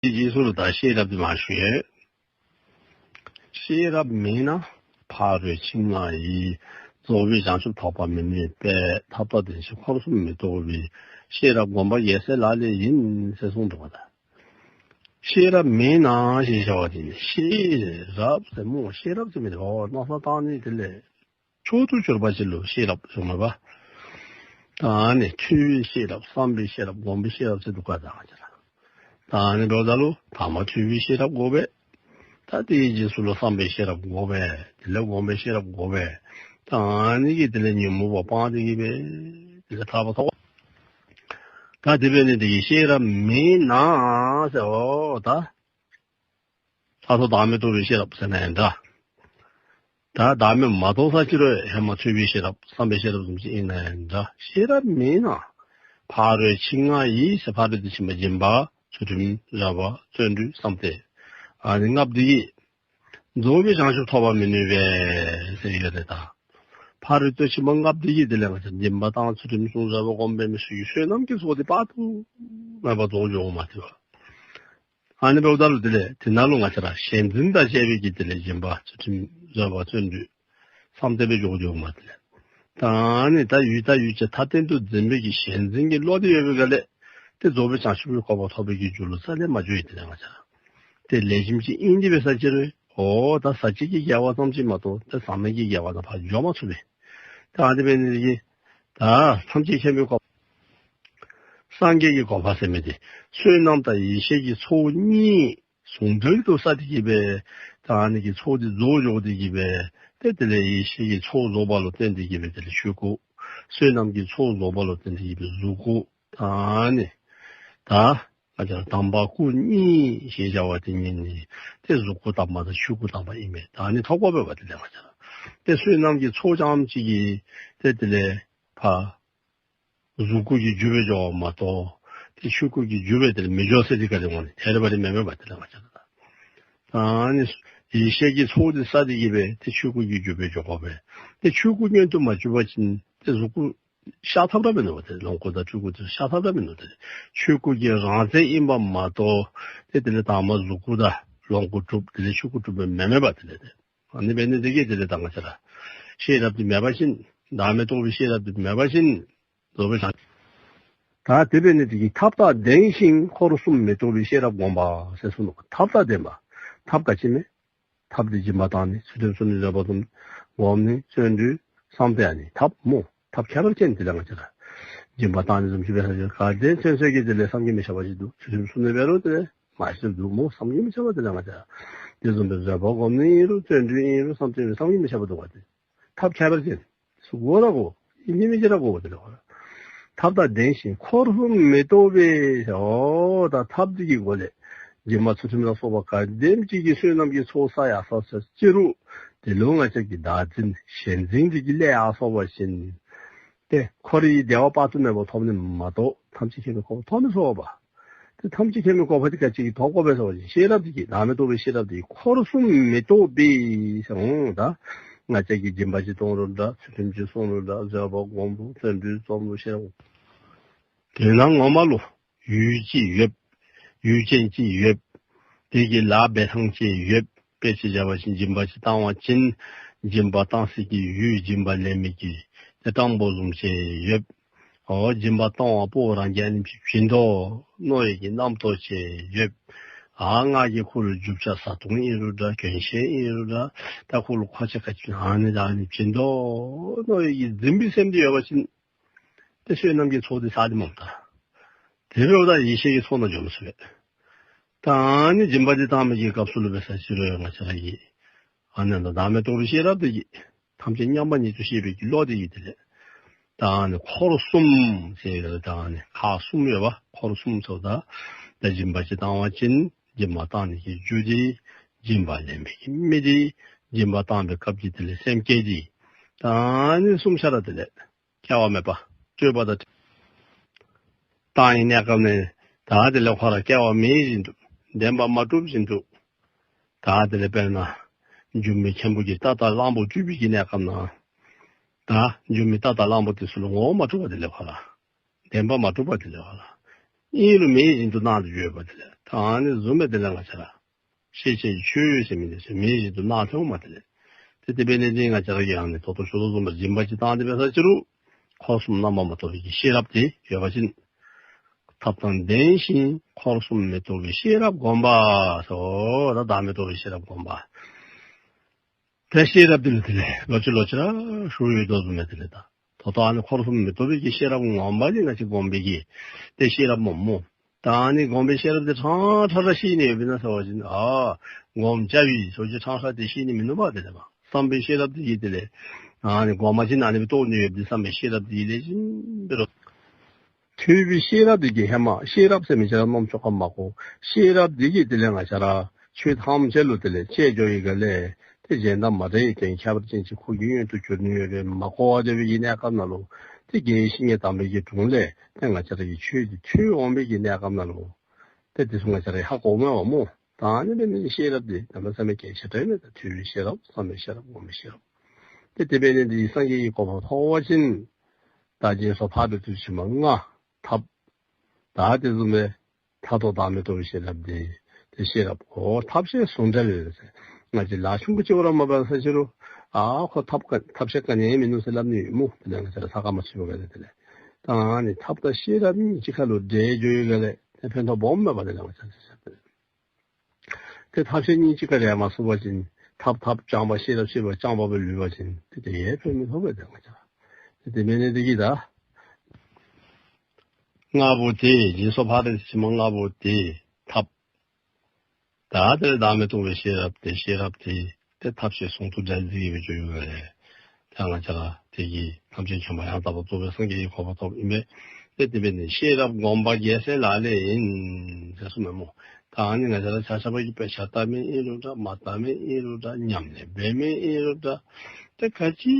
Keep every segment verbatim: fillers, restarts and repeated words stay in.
རྗེས་སུ་ལུ་ད་ཤེས་རབ་འདི་མར་ཞུ་ཡི། ཤེས་རབ་མེད་ན་ཕ་རོལ་ཕྱིན་ལྔ་ཡི། རྫོགས་པའི་བྱང་ཆུབ་ཐོབ་པ་མི་ནུས་པས། ཐབས་དང་བདེན་ཞེན་འཁོར་གསུམ་མི་རྟོགས་པའི། ཤེས་རབ་བསྒོམ་པ་རྒྱལ་སྲས་ལག་ལེན་ཡིན། ཟེར་གསུངས་འདུག་པ། ད་ཤེས་རབ་མེད་ན་ཞེས་བྱ་བ་དེ་ནི་ཤེས་རབ་ཟེར་སྨོ། ཤེས་རབ་ཟེར་མི་དེ་འོ་མནོ་བསམ་བཏང་ནི་དེ་ལས་མཆོག་ཏུ་གྱུར་པ་ཅིག་ལུ་ཤེས་རབ་ཟེར་མས་པ། ད་ཨ་ནི་ཐོས་པའི་ཤེས་རབ་བསམ་པའི་ཤེས་རབ་སྒོམ་པའི་ཤེས་རབ་ཟེར་འདུག་ག། ད་ང་བཅས་ར་ད་ཨ་ནི་འབདཝ་ད་ལུ་ཐ་མ་ཐོས་པའི་ཤེས་རབ་དགོ་པས། ད་དེའི་རྗེས་སུ་ལུ་བསམ་པའི་ཤེས་རབ་དགོ་པས། དེ་ལས་སྒོམ་པའི་ཤེས་རབ་དགོ་པས། ད་ཨ་ནི་གིས་དེ་ལས་ཉོན་མོངས་པ་སྤངས་ཏེ་གི་སྦེ་དེ་ལས་ཐར་པ་ཐོབ། ད་དེ་འབད་ནི་དེ་གིས་ཤེས་རབ་མེད་ན་ཟེར་འོ་ད་ལྷག་ཏུ་བདག་མེད་རྟོགས་པའི་ཤེས་རབ་ཟེར་ན་ཡང་འདྲ། ད་བདག་མེད་མ་རྟོགས་ས་ཅི་རུང་ཧེ་མ་ཐོས་པའི་ཤེས་རབ་བསམ་པའི་ཤེས་རབ་བཟུམ་ཅིག་ཨིན་ན་ཡང་འདྲ། ཤེས་རབ་མེད་ན་ཕ་རོལ་ཕྱིན་ལྔ་ཡི་ཟེར་ཕ་རོལ་ཏེ་ཕྱིན་པ་སྦྱིན་པ་ཚུལ་ཁྲིམས་བཟོད་པ་བརྩོན་འགྲུས་བསམ་གཏན་ཨ་ནི་ལྔ་པོ་འདི་གིས་རྫོགས་པའི་བྱང་ཆུབ་ཐོབ་པ་མི་ནུས་པས་ཟེར་ཡོད་རེད་ད། ཕ་རོལ་ཏེ་ཕྱིན་པ་ལྔ་པོ་འདི་གིས་དེ་ལས་ང་བཅས་སྦྱིན་པ་དང་ཚུལ་ཁྲིམས་སྲུང་བཟོད་པ་སྒོམ་པའི་མི་ཚུ་གི་བསོད་ནམས་ཀྱི་ཚོགས་དེ་དཔག་ཏུ་མེད་པ་རྫོགས་འགྱོཝ་མ་ཐལ་བ། ཨ་ནི་འབདཝ་ད་ལུ་དེ་ལས་དེ་ནང་ལུ་ང་བཅས་ར་ཞེན་འཛིན་དང་བཅས་པའི་གི་དེ་ལས་སྦྱིན་པ་ཚུལ་ཁྲིམས་བཟོད་པ་བརྩོན་འགྲུས་བསམ་གཏན་སྦེ་འགྱོ་འགྱོཝ་མ་ཐལ། ད་ཨ་ནི་ད་ཡུལ་དང་ཡུལ་ཅན་མཐའ་རྟེན་དུ་འཛིན་པའི་གི་ཞེན་འཛིན་གྱི་བློ་དེ་ཡོད་པའི་སྒང་ལས་ཏེ་རྫོགས་པའི་བྱང་ཆུབ་ཀྱི་གོ་འཕང་ཐོབ་པའི་གི་རྒྱུ་ལུ་རྩ་ལས་མ་འགྱོ་ཡི། དེ་ལས་ང་བཅས་ར་ཏེ་ལེགས་ཤོམ་ཅིག་ཨིན་ཏེ་འབད་ས་ཅི་རུང་འོ་ད་ཟག་བཅས་ཀྱི་དགེ་བ་ཙམ་ཅིག་མ་གཏོགས་ཏེ་ཟག་མེད་ཀྱི་དགེ་བ་དང་ཕར་འགྱོ་མ་ཚུགས་པས། ད་ཨ་ནི་འབད་ནི་དེ་གིས་ད་ཐམས་ཅད་མཁྱེན་པའི་གོ་སངས་རྒྱས་ཀྱི་གོ་འཕང་ཟེར་མི་དེ་བསོད་ནམས་དང་ཡེ་ཤེས་ཀྱི་ཚོགས་གཉིས་ཟུང་འབྲེལ་དུ་བསགས་ཏེ་གི་སྦེ་ད་ཨ་ནི་གི་ཚོགས་དེ་རྫོགས་འགྱོ་སྟེ་གི་སྦེ་ཏེ་དེ་ལས་ཡེ་ཤེས་ཀྱི་ཚོགས་རྫོགས་པ་ལུ་བརྟེན་ཏེ་གི་སྦེ་དེ་ལས་ཆོས་སྐུ། བསོད་ནམས་ཀྱི་ཚོགས་རྫོགས་པ་ལུ་བརྟེན་ཏེ་གི་སྦེ་གཟུགས་སྐུ། ད་ཨ་ནི་ད་ང་བཅས་དམ་པ་སྐུ་གཉིས་ཞེས་བྱ་བ་དེ་གཉིས་ནི་ཏེ་གཟུགས་སྐུ་དམ་པ་དང་ཆོས་སྐུ་དམ་པ་ཨིན་མས། ད་ཨ་ནི་ཐོབ་དགོ་པས་པ། དེ་ལས་ང་བཅས་ར་ཏེ་བསོད་ནམས་ཀྱི་ཚོགས་ཙམ་ཅིག་གིས་ཏེ་དེ་ལས་ཕར་གཟུགས་སྐུ་གི་རྒྱུ་སྦེ་འགྱོ་བ་མ་གཏོགས་ཏེ་ཆོས་སྐུ་གི་རྒྱུ་སྦེ་དེ་ལས་མི་འགྱོ་ཟེར་དེ་ག་དེ་འོང་ནི་དེ་རེ་བ་རེ་མེན་མས་པ། དེ་ལས་ང་བཅས་ར་ད་ཨ་ནི་ཡེ་ཤེས་ཀྱི་ཚོགས་དེ་བསགས་ཏེ་གི་སྦེ་ཏེ་ཆོས་སྐུ་གི་རྒྱུ་སྦེ་འགྱོ་དགོ་པས། ཏེ་ཆོས་སྐུ་མངོན་དུ་མ་གྱུར་པ་ཅིན་ཏེ་གཟུགས་སྐུ་ཤར་ཐབས་ར་མིན་ནུག་པ། ཏེ་ལོངས་སྐུ་དང་སྤྲུལ་སྐུ་དེ་ཤར་ཐབས་ར་མིན་ནུག། ཏེ་ཆོས་སྐུ་གི་རང་མཚན་ཨིན་པ་མ་གཏོགས་ཏེ་དེ་ལས་དང་པ་གཟུགས་སྐུ་དང་ལོངས་སྐུ་གྲུབ་དེ་ལས་ཆོས་སྐུ་གྲུབ་པའི་མེན་མས་པ། དེ་ལས་ཏེ་ཨ་ནི་འབད་ནི་དེ་གིས་དེ་ལས་ད་ང་བཅས་ར་ཤེས་རབ་དེ་མེད་པ་ཅིན་བདག་མེད་རྟོགས་པའི་ཤེས་རབ་དེ་མེད་པ་ཅིན་རྫོགས་པའི་བྱང་ད་དེ་འབད་ནི་དེ་གིས་ཐབས་དང་ལྡན་ཞིང་འཁོར་གསུམ་མི་རྟོགས་པའི་ཤེས་རབ་བསྒོམ་པ་ཟེར་གསུངས་ནུག། ཐབས་དང་ལྡན་པ། ཐབས་ག་ཅི་མས། ཐབས་དེ་སྦྱིན་པ་བཏང་ནི་ཚུལ་ཁྲིམས་སྲུང་ནི་བཟོད་པ་བཟུམ་སྒོམ་ནི་བརྩོན་འགྲུས་བསམ་གཏན་ཨ་ནི་ཐབས་སྨོ། ཐབས་ཁྱད་པར་ཅན་དེ་ལས་ང་བཅས་ར་སྦྱིན་པ་བཏང་ནི་བཟུམ་ཅིག་འབད་ས་ཅི་ག་དེ་ཚུན་ཚོད་ཀྱི་དེ་ལས་བསམ་གྱིས་མི་ཁྱབ་པ་ཅིག་འདུག། ཚུལ་ཁྲིམས་སྲུང་ནི་འབད་རུང་དེ་ལས་མ་ཤེས་འདུག་སྨོ། བསམ་གྱིས་མི་ཁྱབ་པ་དེ་ལས་ང་བཅས་ར་དེ་བཟུམ་སྦེ་བཟོད་པ་སྒོམ་ནི་ཨིན་རུང་བརྩོན་འགྲུས་ཨིན་རུང་བསམ་གཏན་བསམ་གྱིས་མི་ཁྱབ་པ་འདུག་པ། དེ་ཐབས་ཁྱད་པར་ཅན་ཚུ་དགོ་ར་དགོ། ཨིན་ཅི་མིན་ཅི་ར་དགོ་པ། དེ་ལས་ཁོ་ར་ཐབས་དང་ལྡན་ཞིང་འཁོར་གསུམ་མི་རྟོགས་པའི་འོ་ད་ཐབས་དེ་གི་སྒོ་ལས་སྦྱིན་པ་ཚུལ་ཁྲིམས་ལ་སོགས་པ་ག་དེམ་ཅིག་གི་བསོད་ནམས་ཀྱི་ཚོགས་བསགས་ཡར་སོ་ས་ཅི་རུང་དེ་ལུ་ང་བཅས་ཀྱི་བདག་འཛིན་ཞེན་འཛིན་དེ་གིས་བསླད་ཡར་སོ་བ་ཅིན་ཏེ་འཁོར་བའི་བདེ་བ་དཔག་ཏུ་མེད་པ་ཐོབ་ནི་མ་གཏོགས་ཐམས་ཅད་མཁྱེན་པའི་གོ་འཕང་ཐོབ་མི་ཚུགས་པ། ཏེ་ཐམས་ཅད་མཁྱེན་པའི་གོ་འཕང་དེ་ག་ཅི་གིས་ཐོབ་དགོ་པས་ཟེར་བ་ཅིན་ཤེས་རབ་དེ་གིས། བདག་མེད་རྟོགས་པའི་ཤེས་རབ་དེ་གིས་འཁོར་གསུམ་མི་རྟོགས་པའི་ཟེར་འོང་། ད་ང་བཅས་ཀྱིས་སྦྱིན་པ་ཅིག་གཏང་རུང་འདྲ། ཚུལ་ཁྲིམས་ཅིག་སྲུང་རུང་འདྲ། བཟོད་པ་སྒོམ་རུང་བརྩོན་འགྲུས་རྩོམ་རུང་ཤེས་རབ། དེ་ནང་ངོ་མ་ལུ་ཡུལ་ཅིག་ཡོད། ཡུལ་ཅན་ཅིག་ཡོད། དེ་གི་ལཱ་འབད་ཐངས་ཅིག་ཡོད། དཔེ་ཅིག་བཞག་པ་ཅིན་སྦྱིན་པ་ཅིག་བཏང་བ་ཅིན་སྦྱིན་པ་བཏང་སའི་གི་ཡུལ་སྦྱིན་པ་ལེན་མི་གི་ཏེ་སྤྲང་པོ་བཟུམ་ཅིག་ཡོད། འོ་སྦྱིན་པ་བཏང་བ་པོ་རང་གིས་ཨ་ནེམ་ཅིག་བྱིན་དོ་མནོ་བའི་གི་རྣམ་རྟོག་ཅིག་ཡོད། ཨ་ང་གིས་ཁོ་ལུ་རྒྱུ་ཆ་བཟའ་བཏུང་ཨིན་རུང་འདྲ། གྱོན་ཆས་ཨིན་རུང་འདྲ། ད་ཁོ་ལུ་མཁོ་ཆས་ག་ཅི་ཨ་ནི་དང་ཨ་ནི་བྱིན་དོ་མནོ་བའི་གི་འཛིན་པའི་སེམས་དེ་ཡོད་པ་ཅིན་ཏེ་བསོད་ནམས་ཀྱི་ཚོགས་དེ་བསགས་ཏེ་མ་འོང་། ད་དེ་འབདཝ་ད་ཡེ་ཤེས་ཀྱི་ཚོགས་ནང་འགྱོ་མི་ཚུགས་པས། ད་ཨ་ནི་སྦྱིན་པ་དེ་བཏང་མི་གི་སྐབས་སུ་ལུ་འབད་ས་ཅི་རུང་ང་བཅས་ར་གིས་ཨ་ནི་ད་བདག་མེད་རྟོགས་པའི་ཤེས་རབ་དེ་གིས་ཐམས་ཅད་མཉམ་པ་ཉིད་དུ་ཤེས་པའི་གི་བློ་དེ་གིས་དེ་ལས་ད་ཨ་ནི་འཁོར་གསུམ་ཟེར་ད་ཨ་ནི་ཁག་གསུམ་ཡོད་པ། འཁོར་གསུམ་ཟེརཝ་ད་ད་སྦྱིན་པ་ཅིག་བཏང་བ་ཅིན་སྦྱིན་པ་བཏང་ནི་གི་རྒྱུ་དེ། སྦྱིན་པ་ལེན་པའི་གི་མི་དེ། སྦྱིན་པ་བཏང་བའི་སྐབས་ཀྱི་དེ་ལས་སེམས་བསྐྱེད་དེ། ད་ཨ་ནི་གསུམ་ཆ་ར་དེ་ལས་སྐྱེ་བ་མེད་པ་སྤྲོས་པ་དང་བཏང་བའི་གནས་སྐབས་ནས་ད་དེ་ལས་ཁོ་ར་སྐྱེ་བ་མེད་བཞིན་དུ་བདེན་པ་མ་གྲུབ་བཞིན་དུ་ད་དེ་ལས་དཔེར་ན་སྒྱུ་མའི་མཁན་པོ་གིས་རྟ་དང་གླང་པོ་སྤྲུལ་པའི་གི་གནས་སྐབས་ན་ད་སྒྱུ་མའི་རྟ་དང་གླང་པོ་དེ་ཚུ་ལུ་ངོ་བོ་མ་གྲུབ་པ་དེ་ལས་ཁོ་ར་བདེན་པ་མ་གྲུབ་པ་དེ་ལས་ཁོ་ར་ཨིན་རུང་མེད་བཞིན་དུ་སྣང་དུ་ཡོད་པ་དེ་ལས་ད་ ཨ་ནི་བཟུམ་སྦེ་དེ་ལས་ང་བཅས་ར་ཤེས་བྱའི་ཆོས་ཟེར་མི་འདི་ཚུ་མེད་བཞིན་དུ་སྣང་སྟེ་འོངམ་དེ་ལས། ཏེ་དེ་འབད་ནི་འདི་ང་བཅས་ར་གིས་ཨ་ནི་ད་ལྟོ་ཞུ་དོ་བཟུམ་སྦེ་སྦྱིན་པ་ཅིག་བཏང་སྟེ་འབད་ས་ཅི་རུང་འཁོར་གསུམ་རྣམ་པར་མི་རྟོག་པའི་གི་ཤེས་རབ་དེ་ཡོད་པ་ཅིན། ཐབས་དང་ལྡན་ཞིང་འཁོར་གསུམ་མི་རྟོག་པའི་ཤེས་རབ་བསྒོམ་པ་ཟེར། ད་བདག་མེད་རྟོགས་པའི་ཤེས་རབ་བསྒོམ་པ། ཏེ་ཤེས་རབ་འདི་ལུ་དེ་ལས་ལོག་ཅི་ལོག་ཅི་ར་ཞུ་ཡོད་དོ་བཟུམ་སྦེ་དེ་ལས་ད་ད་ལྟོ་ཨ་ནི་འཁོར་གསུམ་མི་རྟོག་པའི་གི་ཤེས་རབ་ངོ་མ་འདི་ང་བཅས་བསྒོམ་པའི་གི་ཏེ་ཤེས་རབ་སྨོ་སྨོ། ད་ཨ་ནི་བསྒོམ་པའི་ཤེས་རབ་འདི་ཕྲང་ཕྲང་ར་ཤེས་ནི་ཡོདཔ་ཨིན་ན་ཟེར་བ་ཅིན། ཨ་སྒོམ་རྐྱབ་པའི་ཚུལ་གྱིས་ཕྲང་ཕྲང་དེ་ཤེས་ནི་མིན་ནུག་པ། དེ་ལས་མ་བསམ་པའི་ཤེས་རབ་འདི་གིས་དེ་ལས་ཨ་ནི་སྒོམ་པ་ཅིན་ཨ་ནི་སྦེ་རྟོགས་ནི་ཡོད་དེ་བསམ་པའི་ཤེས་རབ་འདི་གིས་ལེགས་ཤོམ་སྦེ་ར། ཐོས་པའི་ཤེས་རབ་འདི་གིས་ཧེ་མ་ཤེས་རབ་ཟེར་མི་ཅིག་ར་རྣམ་ཅོ་ཁར་མ་གོ། ཤེས་རབ་འདི་གིས་དེ་ལས་ང་བཅས་ར་ཆོས་ཐམས་ཅད་ལུ་དེ་ལས་དཔྱད་འགྱོ་བའི་སྒང་ལས་ཏེ་གཞན་དང་མ་འདྲ་བའི་དོན་ཁྱད་པར་ཅན་ཅིག་གོ་རྒྱུ་ཡོད་དོ་གྱུར་ནི་ཡོད་པས། མ་གོ་བར་སྡོད་པའི་གི་གནས་སྐབས་ནང་ལུ་ཏེ་དགེ་བའི་བཤེས་གཉེན་དམ་པའི་གི་དྲུང་ལས་ཏེ་ང་བཅས་ར་གིས་ཆོས་འདི་ཐོས་འོང་བའི་གི་གནས་སྐབས་ནང་ལུ་ཏེ་དེ་ཚུ་ང་བཅས་ར་ཧ་གོཝ་མས་པ་སྨོ། ད་ཨ་ནི་འབད་ནི་འདི་ཤེས་རབ་འདི་གནམ་མེད་ས་མེད་གལ་ཆེ་དྲགས་ཨིན་མས། ད་ཐོས་པའི་ཤེས་རབ་བསམ་པའི་ཤེས་རབ་སྒོམ་པའི་ཤེས་རབ། ཏེ་དེ་འབད་ནི་འདི་སངས་རྒྱས་ཀྱི་གོ་འཕང་ཐོབ་པ་ཅིན་ད་སྦྱིན་སོགས་འཕགས་པའི་ཚུལ་ཕྱི་མ་ལྔ། ཐབས། ད་དེ་བཟུམ་སྦེ་ད་ལྟོ་བདག་མེད་རྟོགས་པའི་ཤེས་རབ་འདི་ཏེ་ཤེས་རབ་གོ། ཐབས་ཤེས་ཟུང་འབྲེལ་ཟེར། ང་བཅས་ལཱ་ཆུང་ཀུ་ཅིག་ར་མ་འབད་ས་ཅི་རུང་ཨ་ཁོ་ཐབས་ཀ་ཐབས་ཤེས་ག་ནི་ཡང་མིན་ནུག་ཟེར་སླབ་ནི་ཡོད་སྨོ། དེ་ལས་ང་བཅས་ར་ས་ག་མ་ཆེ་བ་ག་ནི་དེ་ལས་ད་ཨ་ནི་ཐབས་དང་ཤེས་རབ་གཉིས་གཅིག་ཁར་ལུ་འདྲེས་འགྱོ་བའི་སྒང་ལས་ཏེ་ཕན་ཐོགས་སྦོམ་མས་པ། དེ་ལས་ང་བཅས་ར་ཏེ་ཐབས་ཤེས་གཉིས་གཅིག་ཁར་འདྲེས་མ་ཚུགས་པ་ཅིན་ཐབས་ཐབས་རྐྱང་པ་ཤེས་རབ་ཤེས་རབ་རྐྱང་པ་སྦེ་ལུས་པ་ཅིན་ཏེ་དེ་ཡང་ཕན་མི་ཐོགས་པས། ཏེ་ང་བཅས་ར་ཏེ་དེ་འབད་ནི་འདི་གིས་ད་ལྔ་པོ་དེ་སྦྱིན་སོགས་འཕགས་པའི་ཕྱི་མ་ལྔ་པོ་དེ་ཐབས། ད་དེ་ལས་བདག་མེད་རྟོགས་པའི་ཤེས་རབ་དེ་ཤེས་རབ་དེ་ཏེ་ཐབས་ཤེས་ཟུང་དུ་འབྲེལ་ཏེ་གིས་སྦེ་འགྱོ་ཡོད་པས། ད་ང་བཅས་ར་དེ་གིས་ཐམས་ཅད་མཁྱེན་པ་ཡང་དག་པར་རྫོགས་པའི་སངས་རྒྱས་ཀྱི་གོ་འཕང་ཐོབ་ཨིན་པས། ཏེ་དེ་འབད་ནི་ཤེས་རབ་བསྒོམ་པ་རྒྱལ་སྲས་ལག་ལེན་ཡིན་ཟེར་གསུངམ་མས་སྨོ། ད་ཨ་ནི་ང་བཅས་ར་ཆ་ཁྱབ་ཀྱིས་དཔེ་ཆ་ལྟ་མི་ཨིན་རུང་འདྲ་མ་ལྟ་མི་ཨིན་རུང་འདྲ་ཉམས་ལེན་འབད་མི་ཨིན་རུང་འདྲ་ཏེ་ག་ཅི་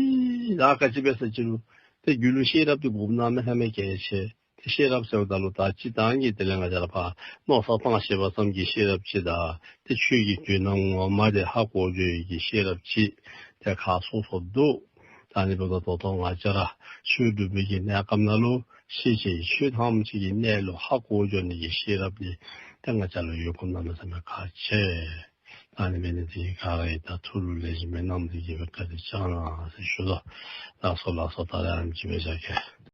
ལཱ་ག་ཅི་འབད་ས་ཅི་རུང་ཏེ་རྒྱུད་ལུ་ཤེས་རབ་དེ་དགོཔ་གནམ་མེད་ས་མེད་གལ་ཆེ། ཏེ་ཤེས་རབ་ཟེརཝ་ད་ལུ་ད་སྤྱིར་བཏང་གི་དེ་ལས་ང་བཅས་ར་ཕར་མནོ་བསམ་བཏང་ཤེས་པ་ཙམ་གྱི་ཤེས་རབ་ཅིག་དང་ཏེ་ཆོས་ཀྱི་དོན་དག་ངོ་མ་དེ་ཧ་གོ་འགྱོ་བའི་གི་ཤེས་རབ་ཅིག་ཏེ་ཁག་སོ་སོ་འདུག། ད་ཨ་ནི་འབདཝ་ད་ད་ལྟོ་ང་བཅས་ར་ཆོས་སྒྲུབ་པའི་གི་གནས་སྐབས་ནང་ལུ་ཤེས་བྱའི་ཆོས་ཐམས་ཅད་ཀྱི་གནས་ལུགས་ཧ་གོ་འགྱོ་ནི་གི་ཤེས་རབ་དེ་ཏེ་ང་བཅས་ལུ་ཡོད་དགོཔ་གནམ་མེད་ས་མེད་ཁག་ཆེ། ད་ཨ་ནི་འབད་ནི་འདི་གིས་ག་ར་གིས་ད་ཐུགས་ལུ་ལེགས་ཤོམ་སྦེ་བསྣམས་ཏེ་གིས་སྦེ་བཀའ་དྲིན་བསྐྱང་གནང་ཟེར་ཞུ་དོ། ལགས་སོ་ལགས་སོ། ད་རེས་ཨ་ནེམ་ཅིག་སྦེ་བཞག་གེ།